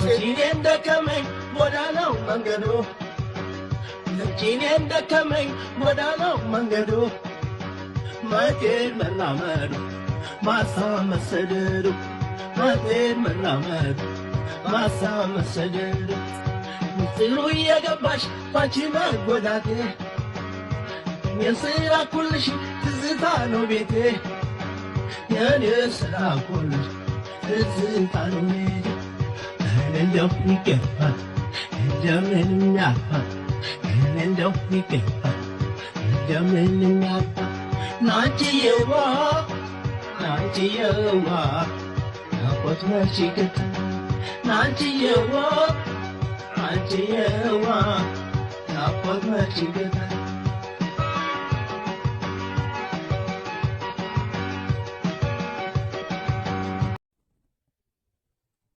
እኔን ደከመኝ ጎዳናው መንገዱ፣ እኔን ደከመኝ ጎዳናው መንገዱ፣ መጤን መራመዱ ማሳ መሰደዱ፣ መጤን መራመዱ ማሳ መሰደዱ። ምስጢሩ እየገባሽ ባንቺ መጎዳቴ፣ የኔ ስራ ኩልሽ ትዝታ ነው ቤቴ፣ የኔ ስራ ኩልሽ ትዝታ ነው ቤቴ። እንደው ይገባል እንደምንም ያልፋል፣ እንደው ይገባል እንደምንም ያልፋል። ናንቺዬዋ ናንቺዬዋ ናፍቆት መች ይገታል፣ ናንቺዬዋ ናንቺዬዋ ናፍቆት መች ይገታል።